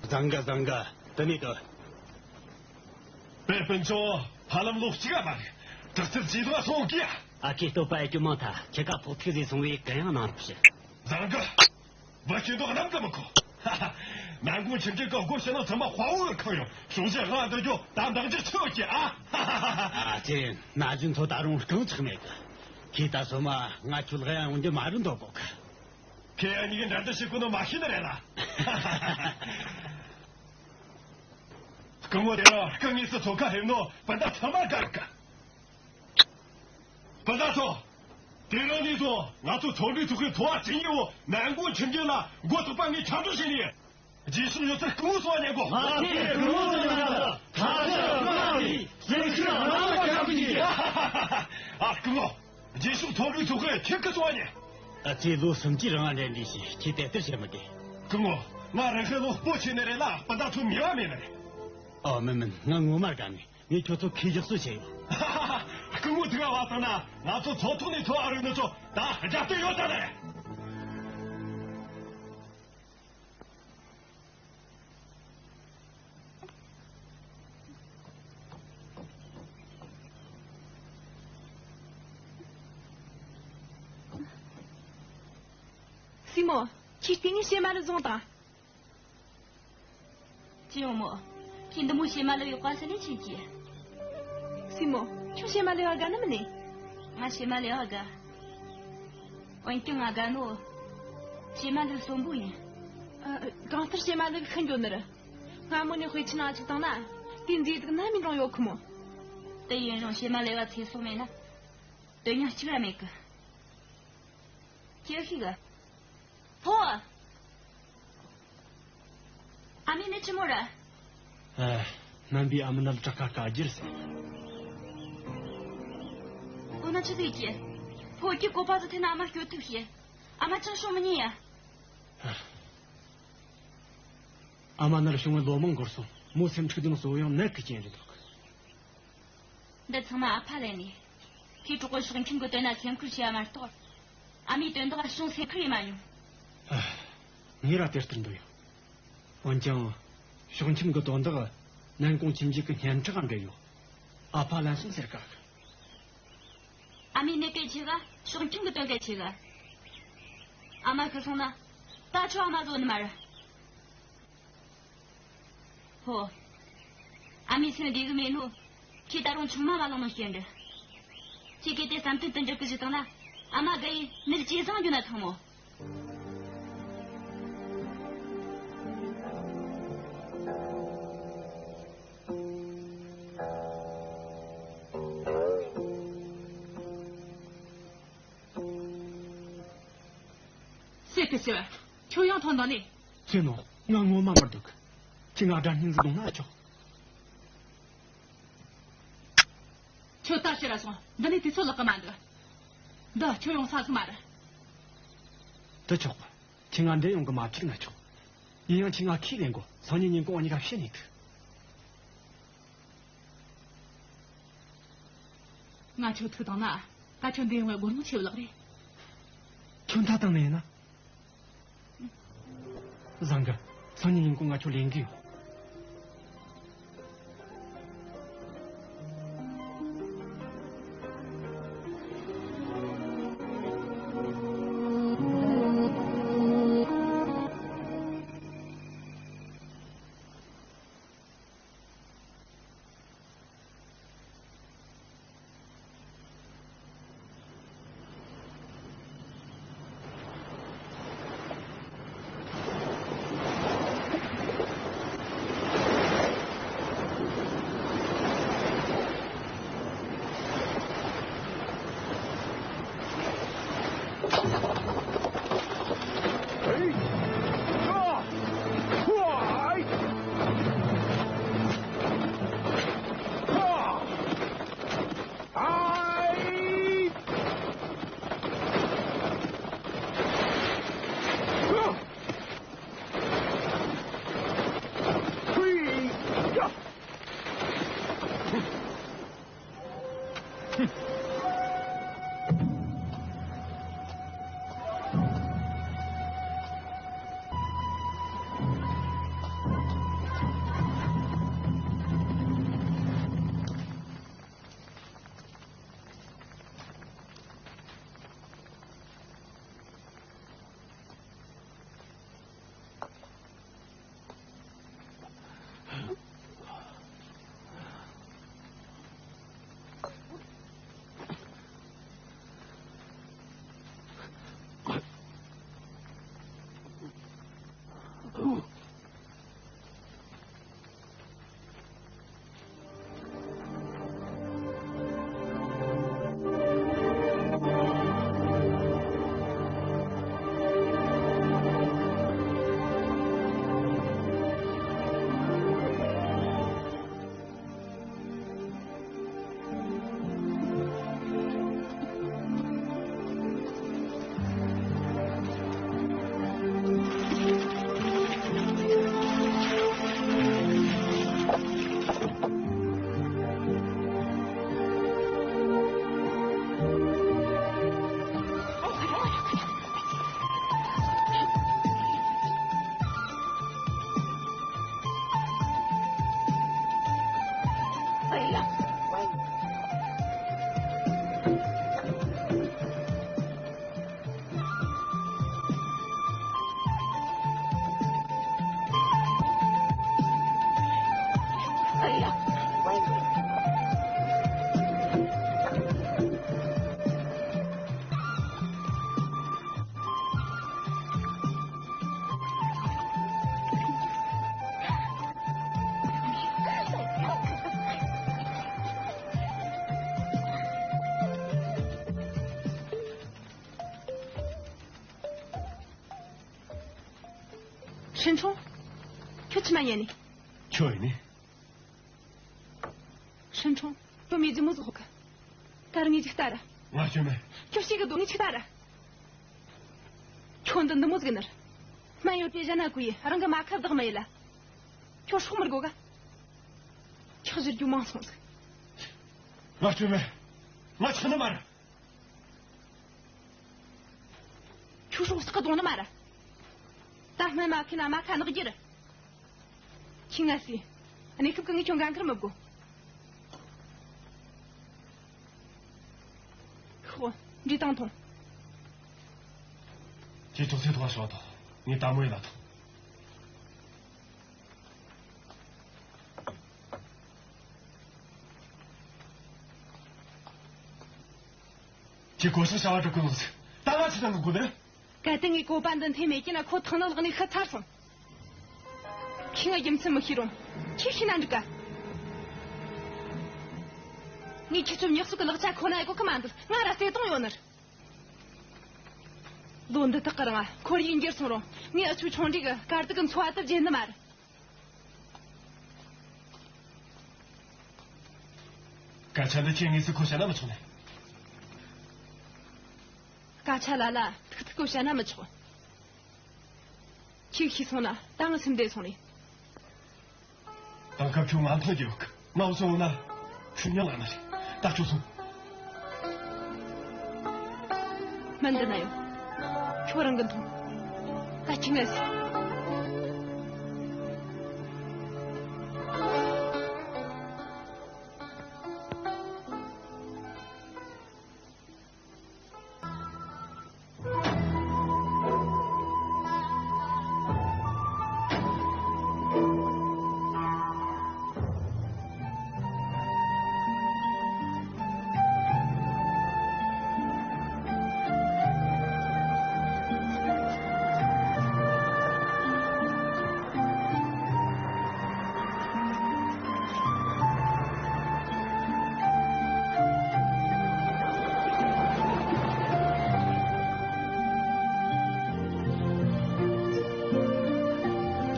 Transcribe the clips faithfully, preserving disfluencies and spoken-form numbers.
བཟང་གི་བཟང་གི། དེ་ནས་དུ། པའི་སྤུན་ཆུང་། ཧ་ལམ་ལོ་གཅིག་ག་མ་རེད། དྲག་རྩལ་ཇེ་ལོ་སོང་གི་ཡ། ཨ་ཁུས་བསྟོད་པ་ཡེ་རྒྱུ་མང་ཐལ། ཁྱེད་ཀ་ཕོག་ཐུག་ཟིག་སོང་བས་གུ་ཡངས་གནང་རོགས་ཞུ། བཟང་གི། བུ་སྐྱེས་མདོག་གནམ་ཙམ་མི་ཁོ། ནན་གུང་ཁྱིམ་རྒྱུད་ཀྱི་སྒོ་ཕྱི་ནང་ཚང་མ་དཔའ་བོ་གི་ཁང་ཡོད། ཕྱོགས་བཞི་དབང་འདུལ་རྒྱུ་ད་འདང་རྒྱུ་ཆི་ཡོད་ཀྱི་ཨ། ཨ་ཙི། ན་གཞོན་ཚོ་ད་རུང་རྐང་ཆག་མེད་གི། ཁྱེད་ད་སོ་མ་ང་ཁྱོད་ལ་ཡང་ཡོང་རྒྱུ་མ་རེད་འདོད་གོ་གི། ཁྱེད་ཡང་གཉིས་ཀྱི་འགྲན་བསྡུར་བྱེད་དགོས་ནོ་མ་ཤེས་ནི་རེད་ལ། སྐུ་ངོ་དེ་རིང་སྐུ་དངོས་སུ་ཚོགས་ཁ་ཕེབས་ནོ་སྤུན་ཟླ་ཚང་མ་དགའ་གི། སྤུན་ཟླ་ཚོ། དེ་རིང་ནས་བཟུང་ང་ཚོ་ཚོགས་འདུའི་ཚོགས་ཁང་ཚོ་བ་ཇི་སྙེད་པོ་ནན་གུང་ཁྱིམ་རྒྱུད་ལ་མགོ་ཐོགས་པ་ངས་ཆ་འཇོག་བྱས་ནས། རྗེས་ཕྱོགས་ཡོད་ཚད་སྐུ་ངོ་སོང་བ་ཉན་གོ། ང་ཚོས་སྐུ་ངོ་སོང་བ་ཉན་གོ། ཐ་ཆད་དམའ་བའི་སེམས་ཤུགས་དམའ་བ་བཅངས་གི། ཨ། སྐུ་ངོ། རྗེས་ཕྱོགས་ཚོགས་འདུའི་ཚོགས་ཁང་ཁྱེད་ཀྱི་སོང་བ་ཉན། ཨ་ཙི། ལོ་སུམ་ཅུའི་རིང་ང་འདྲ་འདྲ་བྱས། ཁྱེད་དེ་ལྟར་བྱེད་མི་དགོས། སྐུ་ངོ། ང་རང་ཧེ་ལོ་སྤོ་ཆེ་ནི་རེད་ལ་སྤུན་ཟླ་ཚོ་ནུས་པ་མེད་ནི་རེད། ཨོ། མིན་མིན། ང་ངོ་མ་དགའ་ནི། ངས་ཁྱོད་ཚོ་ཁས་བཞག་སུ་བྱས་ཡོད། སྐུ་ངོ་དེ་ག་བ་སོང་ན་ང་ཚོ་ཚོགས་ཐོག་ནས་ཚོ་ཨ་རུ་ནི་ཚོ་ད་རྒྱབ་སྟེ་ཡོད་ད་ལེ། སྲས་མོ། ཁྱེད་ལྟས་ངན་ཕྱེ་མ་ལེབ་བཟུང་དང་། ཅི་ཡོང་མོ། ཁྱེད་འདི་མོ་ཕྱེ་མ་ལེབ་ཡག་པ་ཟིག་ལེན་ཆི་གི། སྲས་མོ། ཁྱོད་ཕྱེ་མ་ལེབ་བ་དགའ་ནི་མིན་ནི། ང་ཕྱེ་མ་ལེབ་བ་དགའ། འོན་ཀྱང་ང་དགའ་ནོ་ཕྱེ་མ་ལེབ་གསོན་པོ་ཡིན། ཨ། གང་ལྟར་ཕྱེ་མ་ལེབ་ཤི་འགྱོ་ནི་རེད། སྔ་མོ་ནས་དཔེ་ཆའི་ནང་བཅུག་བཏང་ན་དེའི་མཛེས་སྡུག་ནམ་ཡིན་རུང་ཡོད་ཁི་མོ། དེ་ཡིན་རུང་ཕྱེ་མ་ལེབ་བ་ཚེ་སྲོག་མེད་ན་དོན་སྙིང་གཅིག་ར་མེད་གི། ཁྱེད་ཤི་གི། ཕོ། ཨ་མས་ནི་ཅི་མོ་ར། ཨ། སྨན་པས་ཨ་མ་ནད་དྲག་ཁ་དཀའ་རྒྱུར་ཟེར། འོ་ན་ཆི་ཟིག་གི། ཕོ་ཁྱི་བཀོད་པ་ཟིག་ཐེན་ན་ཨ་མ་སྐྱོ་ཐུབ་ཤེས། ཨ་མ་ཅང་ཤོང་མི་ཉན་ཡ། ཨ་མ་ནར་བྱུང་བའི་ལོ་མང་འགོར་སོང་། མོ་སེམས་འཁྲུག་དང་གསོ་ཡང་ནད་ཀྱི་རྐྱེན་རེད་འདུག། འདི་ཚང་མ་ཨ་ཕ་ལན་ནས། ཁོས་གྲོགས་པོ་ཕྱོགས་ཁྱིམ་གི་དོན་ན་སེམས་ཁུར་བྱས་པ་མ་གཏོགས། ཨ་མའི་དོན་དག་བྱུང་སེམས་ཁུར་ཡེ་མ་མྱོང་། ཨ། ངས་ར་དེ་ལྟར་འདོད་ཡོད། འོན་ཀྱང་། ཕྱོགས་ཁྱིམ་གི་དོན་དག་ནན་གུང་ཁྱིམ་རྒྱུད་ཀྱི་སྙན་གྲགས་འབྲེལ་ཡོད། ཨ་ཕ་ལན་སོང་ཟེར་ག། ཨ་མའི་ནད་གལ་ཆེ་ག། ཕྱོགས་ཁྱིམ་གི་དོན་གལ་ཆེ་ག། ཨ་མ་ཤི་སོང་ན་ད་ཁྱོད་ཨ་མ་བཟོ་ནི་མ་རེད། ཧོ། ཨ་མའི་སེམས་བདེ་གི་མེད་ནོ། ཁྱེད་ད་རུང་ཆུང་མ་མ་ལོངས་ནོ་སྐྱོན་འདྲི། ཁྱེད་ཀྱིས་དེ་བསམ་གཏན་དུ་འགྲུབ་གི་བཞག་བཏང་ན། ཨ་མ་དགའ་ཡི་མིག་ཇེ་བཟང་འགྱོ་ན་ཐང་མོ། སེ་ཀི་སེ་བ། ཁྱོད་ཡང་ཐོན་དང་ནི། ཅི་ནོ། ང་ངོ་མ་མི་འདུག། ཁྱེད་ང་དགྲ་སྙིང་ཟིག་གཏོང་ན་ཆོག། ཁྱོད་ད་ཕྱིར་ར་སོང་། འདི་ནས་དུས་ཚོད་ལེགས་གི་མ་འདུག། འདི་ཁྱོད་ཡོང་ས་ཟིག་མ་རེད། དེ་ཆོག་པ། ཁྱེད་ང་འདྲེ་ཡོང་གི་མ་ཐུག་ན་ཆོག། ཡིན་ཡང་ཁྱེད་ང་ཁས་ལེན་དགོ། སང་ཉིན་ཉིན་གུང་འུ་གཉིས་ཀ་བཤད་ནས་ཐུག། ང་ཁྱོད་ཐུག་བཏང་ན། ད་ཁྱོད་འདི་ཡོང་བའི་སྒོར་མོ་ཆེ་བ་ལགས་རེད། ཁྱོད་མཐའ་བཏང་ནས་ཡིན་ན། བཟང་གི། སང་ཉིན་ཉིན་གུང་ང་ཁྱོད་ལེན་གི་ཡོད། ཧྲིན་ཁྲུང་། ཁྱོད་ཆི་མ་ཉན་ནི། ཁྱོད་ཡིན་ནི། ཧྲིན་ཁྲུང་། ཁྱོད་མི་རྒྱུ་མོ་ཟོག་གི། ད་ར་ངས་ཅིག་ལྟ་ར། ང་སྐྱོན་མེད། ཁྱོད་ཤེས་གི་འདུག་ངས་ཅིག་ལྟ་ར། ཁྱོད་འདི་འདི་མོ་ཟིག་ནར། སྨན་ཡོད་པའི་གཞན་ན་ཀུ་ཡི་རང་གི་མ་ཁ་བདག་མ་ཡིན་ལ། ཁྱོད་སྲོག་མི་དགོ་ག། ཁྱོད་ཞིག་རྒྱུ་མང་སོང་ཟིག། ང་སྐྱོན་མེད། ང་ཆག་ནི་མ་ར། ཁྱོད་སྲོག་སྐུ་གཏོང་ནི་མ་ར། ད་སྨན་མ་ཁེ་ན་མ་ཁ་ནག་རྒྱུ་ར། ཁྱི་ང་སི། གནས་སྐབས་གི་ངས་ཁྱོད་འགན་ཁུར་མི་དགོ། ཤོག། འདྲི་དང་ཐོང་། ཁྱེད་ཐོག་ཚེ་ཐོག་ཤོག་དང་། ངས་ལྟད་མོ་ཡེ་ལ་ཐོང་། ཁྱེད་གོ་ས་བྱ་བ་སྒྲུབ་གི་ལོག་ཟིག། ད་ང་ཆི་དང་གི་དགོས་ནི། གལ་ཏེ་ངས་བཀོད་པ་འདི་འཐེན་མེད་ཀྱིན་ན། ཁོ་ཐང་ནག་ལག་ནས་ཤི་ཚར་སོང་། ཁྱོས་ང་རྒྱུ་མཚན་མི་ཤེས་རུང་། ཁྱོས་ཤེས་ན་འགྲིག་ག། ངས་ཁྱེད་ཚོའི་ཉག་གསོག་གི་ལག་ཆ་ཁོ་ན་ཡེ་གོ་གི་མ་འདུག། ང་ར་བརྩེ་དུང་ཡོད་ནི་རེད། ལོ་འདི་དག་གི་རིང་ཁོར་ཡུག་འགྱུར་སོང་རུང་། ངས་ཨུ་ཆུ་ཆུང་འདྲིས་གི་དཀའ་སྡུག་གི་འཚོ་བ་དེ་བརྗེད་ནི་མ་རེད། སྐད་ཆ་འདི་ཁྱོས་དངོས་སུ་ཁོ་བཤད་ན་མི་ཆོག་ནི། སྐད་ཆ་ལ་ལ་ཐུག་ཐུག་གོ་བཤད་ན་མི་ཆོག། ཁྱོས་ཤེས་སོང་ན་ད་ང་སེམས་བདེ་སོང་ནི། དེང་སྐབས་ཁྱོད་ང་མཐོང་རྒྱུ་ཡོད་གི། ང་འུ་ཚོ་འོ་ན་ཁྱོད་མྱང་ང་ནི་རེད། ད་ཁྱོད་སོང་། སྨན་འདི་ན་ཡོད། ཁྱོད་རང་གིས་འཐུང་། ད་ཁྱོས་ངལ་གསོ།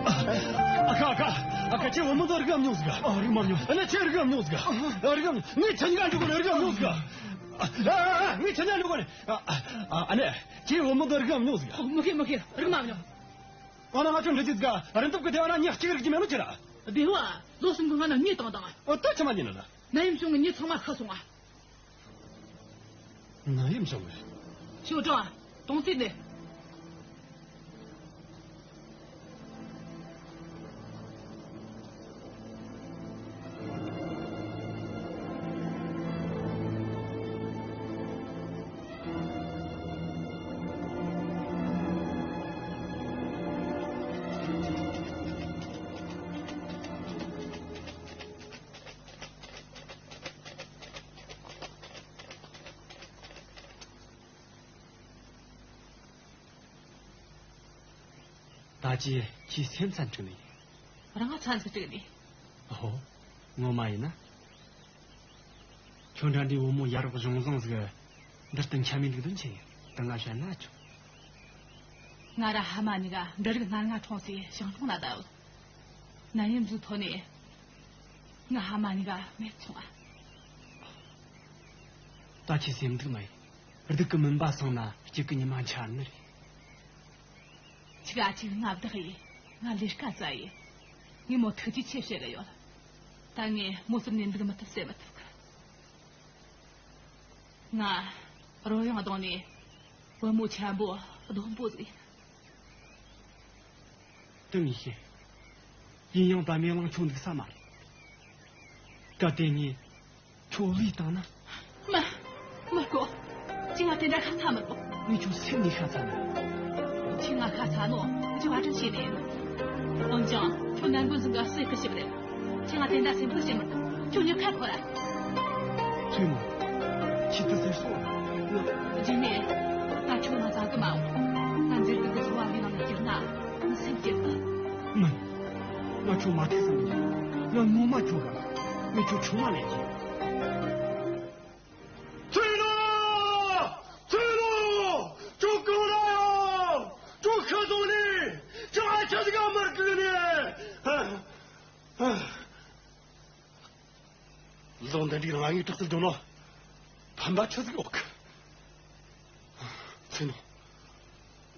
ཨ་ཁ། ཨ་ཁ། ཨ་ཁ། ཁྱེད་བུ་མོ་དང་རིག་མ་མྱོང་ཟིག། ཨ། རིག་མ་མྱོང་། ཨ་ནི་ཁྱེད་རིག་མ་མྱོང་ཟིག། ཨ། རིག་མ་མྱོང་། ངས་ཁྱེད་གཉིས་ཀ་འགྲོ་གོ་ནི། རིག་མ་མྱོང་ཟིག། ཨ། ཨ། ངས་ཁྱེད་གཉིས་འགྲོ་གོ་ནི། ཨ། ཨ། ཨ་ནི་ཁྱེད་བུ་མོ་དང་རིག་མ་མྱོང་ཟིག། ཨོ། མི་ཤེས། མི་ཤེས། རིག་མ་མྱོང་། ཨ་ན་ང་ཁྱོད་འདྲི་རྒྱུ་ཟིག། རི་འདབས་གི་སྡེ་བ་ན་ཉག་གཅིག་རིག་རྒྱུ་མེད་ནོ་ཅི་ར། སྡེ་བ། ལོ་གསུམ་གི་སྔོན་ན་མྱི་བཏང་བཏང་། ཨོ། ད་ཆི་མ་ཉན་ནི་ལ། ནད་ཡམས་བྱུང་གི་མྱི་ཚང་མ་ཤི་སོང་ང་། ནད་ཡམས་བྱུང་གི། ཞའོ་ཀྲང་། དོང་ཙེ་ནས། ད་ཅི་ཁྱོས་སེམས་ཚ་འཁྲུག་ནི། རང་ང་ཚ་འཁྲུག་ནི། ཨོ། ངོ་མ་ཡིན་ན། ཁྱོད་འདྲ་འདྲའི་བུ་མོ་ཡ་རབས་གཞུང་བཟང་ཟིག་འདིར་བསྟན་ཆ་མེད་འདུག་དོན་ཆེ། ད་ང་བཤད་ན་ཆོག། ང་ར་ཧ་མ་ནི་ག་འབྲུ་རིགས་སྣ་ལྔ་འཁྲུངས་སའི་ཞིང་གྲོང་ན་བསྡད་ཡོད། ནད་ཡམས་ཟིག་ཐོན་ནས། ང་ཧ་མ་ནི་ག་མེད་སོང་ང་། ད་ཁྱོས་སེམས་སྡུག་མ་ཡེད། སྡུག་གི་མུན་པ་སངས་ན་སྐྱིད་གི་ཉི་མ་འཆར་ནི་རེད། ཁྱོས་ཨ་ཅེ་མངའ་བདག་ཡེད། ང་ལས་ཀ་བཙལ་ཡེད། ངས་མོ་ཐུགས་རྗེ་ཆེ་ཟེར་གི་ཡོད། ད་ངས་མོ་བསམ་ནས་འདུག་མི་ཐུབ་ཟེར་མི་ཐུབ་གི། ང་རོལ་དབྱངས་བརྡུངས་ནས་བུ་མོ་ཆེན་པོ་སྡོམ་པོ་ཟིག་ཡིན། དེ་ངས་ཤེས། ཡིན་ཡང་ད་མེ་གླིང་ཁྱོད་འདུག་ས་མ་རེད། གལ་ཏེ་ངས་ཁྱོད་བློས་བཏང་ན། མ། མི་དགོས། ཁྱོས་ང་དེ་འདྲ་ཤ་ཚ་མི་དགོས། ངས་ཁྱོད་སེམས་ནས་ཤ་ཚ་ནི། ཁྱོས་ང་ཤ་ཚ་ནོ་ངས་བཀའ་དྲིན་ཆེ་ནི་ཡིན། འོན་ཀྱང་ཁྱོད་ནད་འབུ་ཟིག་ག་བསད་གི་ཞིག་རེད། ཁྱོས་ང་དེ་འདྲ་སེམས་ཁུར་བྱེད་མི་དགོས། ཁྱོད་མྱི་ཁ་ཁོ་ར། ཐུས་མོ། ཁྱོས་དེ་ཟེར་སོང་ང་། རྗེས་ནས་ད་ཁྱོད་ང་བཙལ་གི་མ་འོང་། ང་འཛེར་སྡུག་གི་འཚོ་བ་ལས་ནང་ནས་སྐྱུར་ན་ངས་སེམས་སྐྱིད་གི། མིན། ང་ཁྱོད་མ་ཐུག་ས་མི་འཇུག། ང་ངོ་མ་ཁྱོད་དགའ། ངས་ཁྱོད་ཆུང་མ་ལས་རྒྱུ། ཚུལ་ལོ། ཚུལ་ལོ། ཁྱོད་གང་ན་ཡོད། ཁྱོད་ཤི་སོང་ནི། ཁྱོད་ཨ་ཅག་ཟིག་ག་མི། འདི་འདྲའི་རང་ངའི་དྲག་རྩལ་སྦྱོང་ནོ་ཕན་པ་ཆི་ཟིག་ཡོད་གི། ཚེ་ནོ།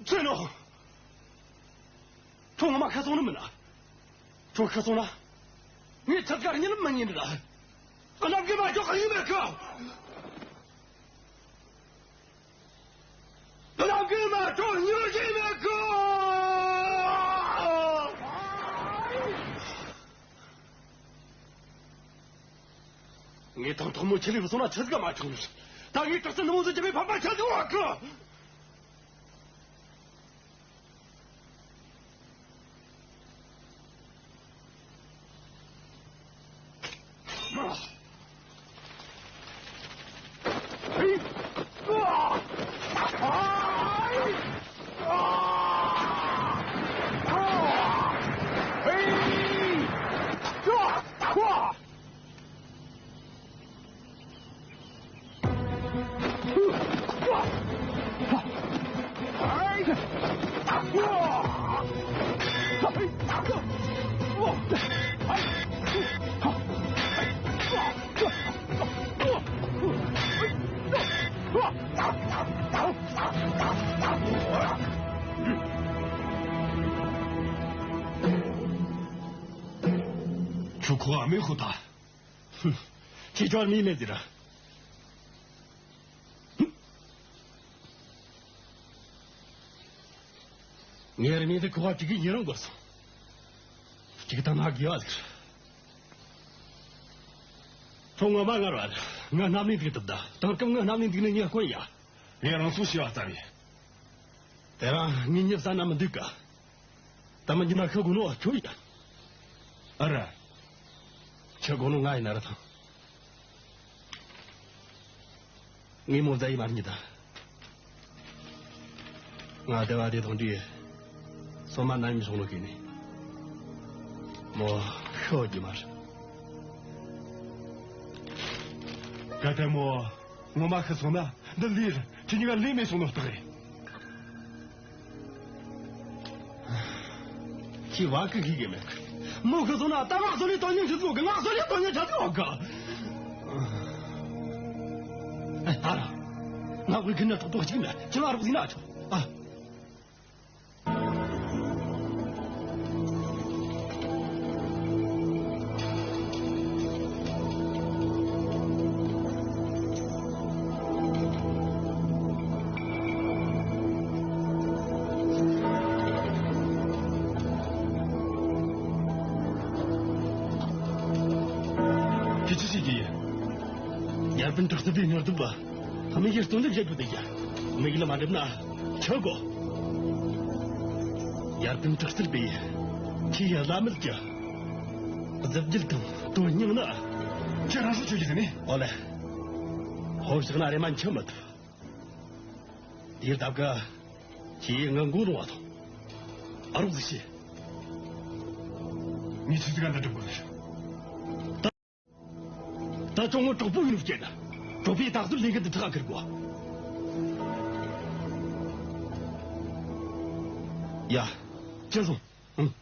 ཚེ་ནོ། ཁྱོད་ངོ་མ་ཤི་སོང་ནི་མིན་ན། ཁྱོད་ཤི་སོང་ན། ངས་ཆི་ཟིག་ག་ར་གཉིད་ལམ་མི་ཉན་ནི་ར། གནམ་གིས་མ་ཆོག་གི་ཡིན་མེད་གི། གནམ་གིས་མ་ཆོག་གཉིད་ལམ་མེད་གི། ངས་དང་ཐོག་མོ་ཁྱེད་ལས་བུད་སོང་ན་ཆི་ཟིག་ག་མ་ཆོག་ནི། ད་ངས་དྲག་རྩལ་ནི་མོ་ཟིག་བྱས་པའི་ཕན་པ་ཆི་ཟིག་ཡོད་གི། ཁྱོད་ཁོ་ཨ་མའི་ཧུ་ད། ཧུམ། ཁྱེད་ཅག་མི་མེད་ཟེར་ར། ངས་རི་མོ་འདི་ཁོ་བ་དྲུག་གི་ཉིན་རང་དགོས་སོང་། གཅིག་དང་ན་དགེ་བ་ཟིག་ཁྱོད་ངོ་མ་ངར་བ་རེད། ང་རྣམ་ནས་འདུག་ཐུབ་ད། དེང་སྐབས་ང་རྣམ་ནས་འདུག་ནི་ངས་དཀོན་ཡ། ངས་རང་སྲོག་ཤི་བ་ཙམ་ཡིན། དེ་རིང་ངའི་མྱི་བསད་ན་མི་འདུག་ག། ད་མི་འཇིགས་ན་ཤི་དགོས་ནོ་ཁྱོད་ཡིན། ཨ་ར། ཤི་དགོས་ནོ་ང་ཡིན་ན་ར་ཐང་། ངའི་མོ་བཙལ་ཡི་མ་རྙེད་ད། ང་སྡེ་བ་དེ་དང་འདྲིས། སོ་མ་ན་ཡིན་སོང་ནོ་གི་ནི། མོ་ཤི་རྒྱུ་མ་རེད། གལ་ཏེ་མོ་ངོ་མ་ཤི་སོང་ན། འདི་ལས་རེད། ཁྱེད་གཉིས་ཀ་ལས་མེད་སོང་ནོ་རྟགས་རེད། ཁྱེད་བ་གི་ཤེས་གི་མེད། མོ་གི་སོང་ན་ད་ང་སོ་ལས་དོན་སྙིང་ཆི་ཟིག་གི། ང་སོ་ལས་དོན་སྙིང་ཆི་ཟིག་གི། ཨ་ར། ང་དབུས་ཁུལ་ན་གྲོགས་པོ་གཅིག་མེད། ཁྱེད་ང་རོགས་ཟིན་ན་ཆོག་ཨ། ཁྱེད་ཅི་ཞིག་གིས། ཡར་པན་དྲག་རྩལ་པའི་ངར་དུབ་པ། ཨ་མི་ཡར་སྟོན་འདེབས་བྱེད་དགོས་དེ་ཡ། མི་ཡིད་ལ་མ་འགྲིམ་ན་ཆོག་གོ། ཡར་པན་དྲག་རྩལ་པའི་ཁྱེད་ཡ་བླ་མེད་ཀྱི་གཟི་བརྗིད་དང་དོན་སྙིང་ནི། ཁྱེད་རང་སྲོག་ཆོད་ཀྱི་ཟེར་ནི། ཨོ་ལེ། ཧོབ་བཞག་ན་རེ་མ་འཆི་མི་ཐུབ། ཡིར་སྟབས་ཀ་ཁྱེད་ངའི་མགོ་རུང་བ་དང་། ཨ་རོགས་ཟིག་བྱེད། ངས་ཆི་ཟིག་ག་འདི་སྒྲུབ་དགོས། ད་ཅོང་ངོ་གྲོགས་པོ་ཡིན་ནོ་སྐྱེས་ན། གྲོགས་པོའི་དྲག་རྩལ་ལས་འགན་འདི་ཐག་ཁུར་དགོས། ཡ། ཁྱེར་སོང་། ཨང་།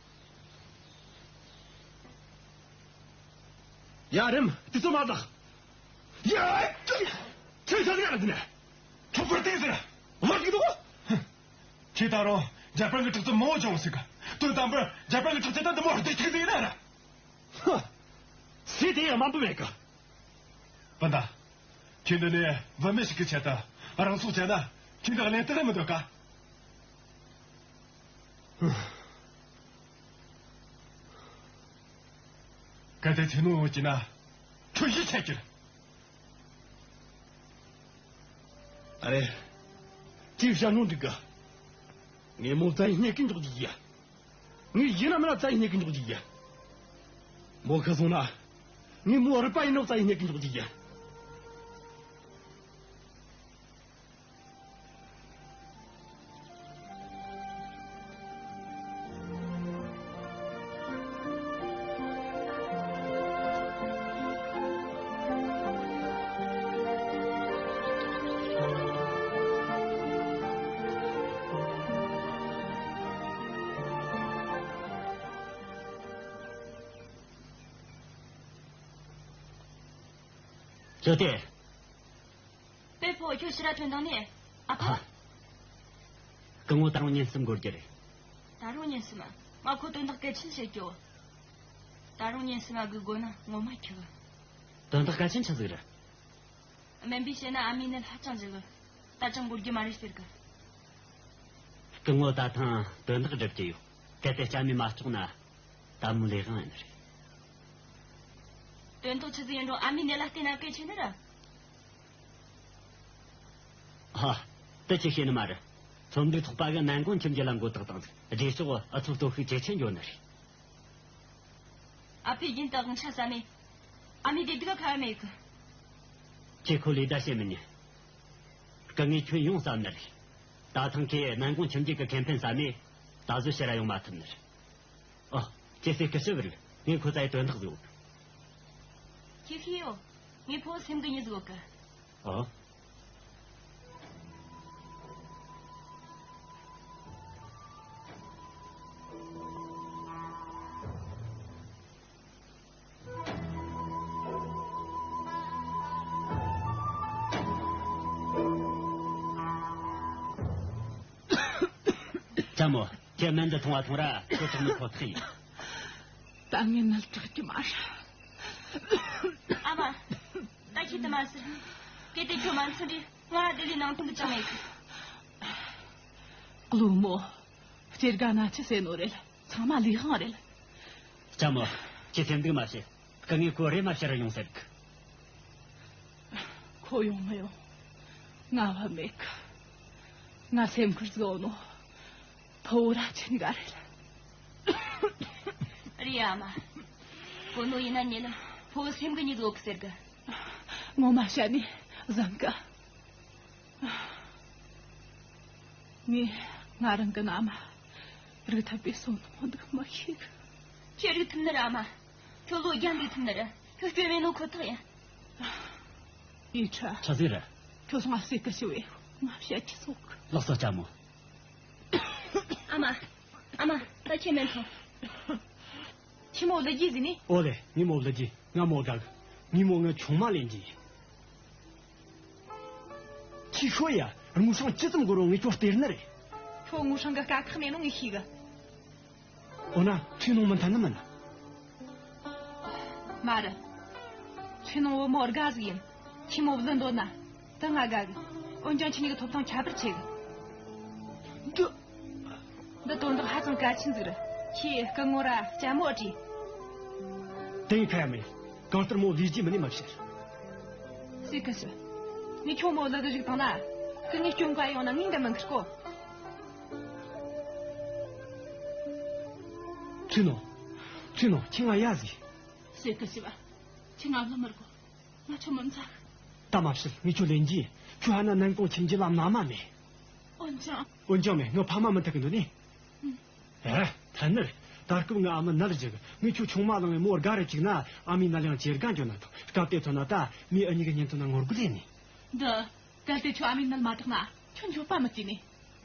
ཡ་རེམ། དུས་ཚོད་མ་འདག་ཡ། ཁྱེད་ཆ་ཟིག་ཡ་ར་འདི་ནས། ཁྱོད་བར་དེ་ཟེར། བར་དེ་འདུག་ཁྱེད་ད་རུང་འཇར་པན་གྱི་དྲག་རྩལ་མང་བོ་སྦྱོང་ཟིག་ག། དོན་དམ་པར་འཇར་པན་གྱི་དྲག་རྩལ་ད་འདི་མོ་བདེ་ཐུག་ཟིག་ཡིན་ན་ར། ཧ། སུས་དེ་ཡང་དམའ་འབེབས་མེད་གི། སྤུན་ཟླ། ཁྱེད་འདི་ནས་བུད་མེད་ཞིག་གི་ཆེད་དུ་རང་སྲོག་བཅད་ན་ཁྱེད་འདི་གླེན་རྟགས་མི་འདོད་ག། གལ་ཏེ་ཐུག་ནོ་ཡོད་ཀྱི་ན་ཁྱོད་ཡིད་ཆད་ཀྱི་རེད། ཨ་རེ། ཅིའི་བཤད་ནོ་འདུག་ག། ངས་མོ་བཙལ་ཡི་རྙེད་གི་འཇོག་རྒྱུ་ཡ། ངས་ཡིན་ན་མིན་ན་བཙལ་ཡི་རྙེད་གི་འཇོག་རྒྱུ་ཡ། མོ་ཤི་སོང་ན། ངས་མོ་རུས་པ་ཡིན་ན་བཙལ་ཡི་རྙེད་གི་འཇོག་རྒྱུ་ཡ། ཅོ་ཏེ། པེ་ཕོ། ཁྱོད་ཕྱིར་ར་ཐོན་བཏང་ནས། ཨ་ཕ། ཨ། སྐུ་ངོ་ད་རུང་ཉིན་གསུམ་འགོར་རྒྱུ་རེད། ད་རུང་ཉིན་གསུམ། ང་ཁོ་དོན་དག་གལ་ཆེན་བྱེད་རྒྱུ། ད་རུང་ཉིན་གསུམ་ཨ་གི་དགོས་ན་ངོ་མ་ཁྱོད། དོན་དག་གལ་ཆེན་ཆི་ཟིག་རེད། སྨན་པས་བཤད་ན་ཨ་མའི་ནད་ཧ་ཅང་ལྗི་གི། ད་ཅང་འགོར་རྒྱུ་མ་རེད་ཟེར་གི། སྐུ་ངོ་ད་ཐེངས་དོན་དག་སྒྲུབ་ཀྱི་ཡོད། གལ་ཏེ་ལྕམ་མོས་མ་ལྕོགས་ན། ད་མོའི་ལས་དབང་ཡིན་ནི་རེད། དོན་དག་ཆི་ཟིག་ཡིན་རུང་ཨ་མའི་ནད་ལ་བལྟས་ན་གལ་ཆེ་ནི་ར། ཧ། དེ་ཆི་ཤེས་ནི་མ་རེད། ཚོམ་འབྲིའི་ཚོགས་པ་གི་ནན་ཀོང་ཁྱིམ་རྒྱུད་ལ་མགོ་བཏགས་བཏང་ཟིག། རྗེས་ཕྱོགས་ཨུ་ཚོ་སྟོབས་ཤུགས་ཇེ་ཆེར་འགྱོ་ནི་རེད། ཨ་ཕས་རྒྱུན་དུ་དབང་ཆ་ཟ་ནས། ཨ་མའི་བདེ་སྡུག་ཁ་མེད་གི། ཁྱེད་ཁོ་ལས་ད་བཤད་མི་ཉན། སྐུ་ངོས་ཁྱོད་ཡོང་བསམ་ནི་རེད། ད་ཐེངས་ཁོས་ནན་ཀོང་ཁྱིམ་རྒྱུད་ཀྱི་ཁེ་ཕན་ཟ་ནས། ད་གཟོད་ཕྱིར་ར་ཡོང་མ་ཐུབ་ནི་རེད། ཨོ། ཁྱེད་ཟེར་གི་ཞིབ་རིག། ངས་ཁོ་ཚ་ཡི་དོན་དག་ཟིག་ཡོད། ཁྱེད་ཤེས་ཡོད། ངའི་ཕོ་སེམས་གི་མྱི་ཟིག་ཡོད་གི། ཨོ། ལྕམ་མོ། ཁྱེད་སྨན་འདི་འཐུང་བ་འཐུང་ར་ཁྱོད་ཐོག་མི་ཁོ་ཐག་ཡིན། ད་ངས་ནད་དྲག་གི་མ་རེད། ཨ་མ། ད་ཁྱེད་དུ་མ་ཟེར། གལ་ཏེ་ཁྱོད་མ་འཚོ་འདི་ང་བདེ་ལེ་ནང་དོན་དུ་ཅང་མེད་གི། ཀླུ་མོ། སྐྱེ་རྒ་ན་འཆི་ཟེར་ནོ་རེད། ཚང་མ་ལས་དབང་རེད། ལྕམ་མོ། ཁྱེད་སེམས་སྡུག་མ་བྱེད། སྐུ་ངོས་ཁོ་རེམ་མ་ཕྱིར་ཡོང་ཟེར་གི། ཁོ་ཡོང་མི་ཡོང་། ང་བ་མེད་གི། ང་སེམས་ཁུར་ཟིག་ཡོད་ནོ། ཕུ་བོ་ར་ཆེན་ག་རེད། རེད་ཨ་མ། གོ་ནོ་ཡིན་ན་ཉེ་ལམ་ཕུ་བོ་སེམས་གི་མྱི་ཟིག་ཡོད་གི་ཟེར་གི། ངོ་མ་བཤད་ནས་བཟང་གི། ངས་ང་རང་གི་མནའ་མ་རིག་ཐབས་པའི་བསོད་ནམས་འདུག་མི་ཤེས་གི། ཁྱེད་རིག་ཐུབ་ནི་ར་ཨ་མ། ཁྱོད་ལོ་བརྒྱ་འདུག་ཐུབ་ནི་ར། ཁྱོད་སྐྱོན་མེད་ནོ་ཁོ་ཐག་ཡིན། ཡིན་ཁྲ། ཆི་ཟིག་རེད། ཁྱོད་སོང་ང་ཟེར་གི་ཞུ་བས་ང་བཤད་ཀྱི་སོང་གི། ལགས་སོ་ལྕམ་མོ། ཨ་མ། ཨ་མ། ད་ཁྱེད་མིན་ཐོང་། ཁྱི་མོ་ལི་ཇི་ཟིན་ནི། ཨོ་ལེ། ངའི་མོ་ལི་ཇི། ང་མོ་དགའ་གི། ངའི་མོ་ངའི་ཆུང་མ་ལེན་གྱི་ཡིན། ཁྱི་ཤོ་ཡ། རྨོ་ཧྲང་ཅི་ཙམ་དགོས་རུང་ངས་ཁྱོད་སྟེར་ནི་རེད། ཁྱོད་རྨོ་ཧྲང་གི་དཀའ་ཁག་མེད་ནོ་ངས་ཤེས་གི། འོ་ན་ཁྲིན་ནོ་མི་འཐད་ནི་མིན་ན། མ་རེད། ཁྲིན་ནོ་བུ་མོ་དགའ་ཟིག་ཡིན། ཁྱི་མོ་བུ་ལོན་འདོད་ན། དེ་ང་དགའ་གི། འོན་ཀྱང་ཁྱེད་གཉིས་ཀྱི་ཐོབ་ཐང་ཁྱད་པར་ཆེ་གི། འདི། འདི་དོན་དག་ཧ་ཅང་གལ་ཆེན་ཟིག་རེད། ཁྱེད་སྐུ་ངོ་ར་ལྕམ་མོ་ཨེ་དྲིས། དེ་ངས་ཁ་ཡ་མེད། གང་ལྟར་མོ་ལས་རྗེས་མི་ནས་མ་བཤད། སྲིད་གི་ཞུ། ངས་ཁྱོད་མོ་ལི་གི་བཞུགས་བཏང་ན། སྐུ་ངོས་སྐྱོན་ག་ཡོང་ན་ངས་འདི་མི་འཁུར་གོ། ཁྲིན་ནོ། ཁྲིན་ནོ། ཁྱེད་ང་ཡ་ཟིག། སྲིད་གི་ཞུ་བ། ཁྱེད་ང་བླ་མར་གོ། ང་ཁྱོད་མི་འཚོ། ད་མ་བཤད། ངས་ཁྱོད་ལེན་རྒྱུ། ཁྱོད་ཧ་ན་ནན་ཀོང་ཁྱིམ་རྒྱུད་ལ་མནའ་མ་མེད། འོན་ཀྱང་། འོན་ཀྱང་མེད། ངའི་ཕ་མ་མི་ཐུག་གི་འདུག་ནི། ཨུམ། ཨེ། ཐ་ནར། ད་སྐབས་ངའི་ཨ་མ་ནད་ལ་འཇིགས། ངས་ཁྱོད་ཆུང་མ་བླངས་ངས་མོ་དགའ་རུ་བཅུག་ན། ཨ་མའི་ནད་ཡང་ཇེ་དགའ་འགྱོ་ན་ཐང་། སྐབས་དེ་ཐོན་ན་ད་མོས་འུ་གཉིས་ཀྱི་གཉེན་དོན་ན་ངོ་རྒོལ་ཡེ་ནི། འདི། གལ་ཏེ་ཁྱོད་ཨ་མའི་ནད་མ་དྲག་ན། ཁྱོད་འགྱོད་པ་མི་སྐྱེ་ནི།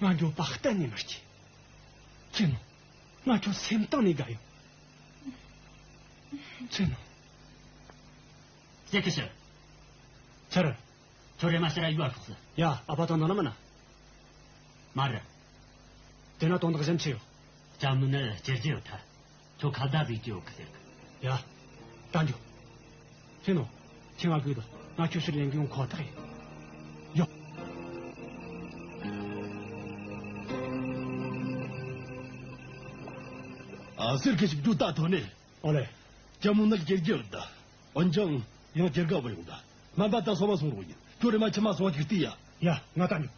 ང་འགྱོད་པ་གཏན་ནས་མི་སྐྱེ། ཁྱེད་ནོ། ང་ཁྱོད་སེམས་གཏིང་ནས་དགའ་ཡོད། ཁྱེད་ནོ། ཟེར་གི་ཤི། ཆི་རེད། ཁྱོད་རེམ་མ་ཕྱིར་ར་ཡུལ་ལ་ཤོག་ཟེར། ཡ། ཨ་ཕ་དང་ནང་ན་མིན་ན། མ་རེད། དེ་ན་དོན་དག་གཞན་ཆི་ཡོད། ལྕམ་མོ་ནི་ཇེ་རྒྱུ་ཡོད་ཐལ། ཁྱོད་ཁ་བརྡ་ཟིག་བྱེད་ཡོད་གི་ཟེར་གི། ཡ། ད་འགྱོ། ཁྱེད་ནོ། ཁྱེད་ང་སྒུག་དང་། ང་ཁྱོད་ཕྱིར་ལེན་གི་ཡོང་ཁོ་ཐག་ཡིན། ཡོ། ཨ། ཟེར་གི་ཞིག་རྒྱུ་ད་ཐོན་ནས། ཨོ་ལེ། ལྕམ་མོ་ནི་ཇེ་རྒྱུ་ཡོད་ད། འོན་ཀྱང་ཡང་ཇེ་དགའ་བོ་ཡོང་ད། སྨན་པ་ད་སོ་མ་སོང་རོགས་ཡིན། ཁྱོད་རེམ་མ་ཁྱིམ་མ་སོང་ཅིག་ལྟོས་ཡ། ཡ། ང་ད་འགྱོ།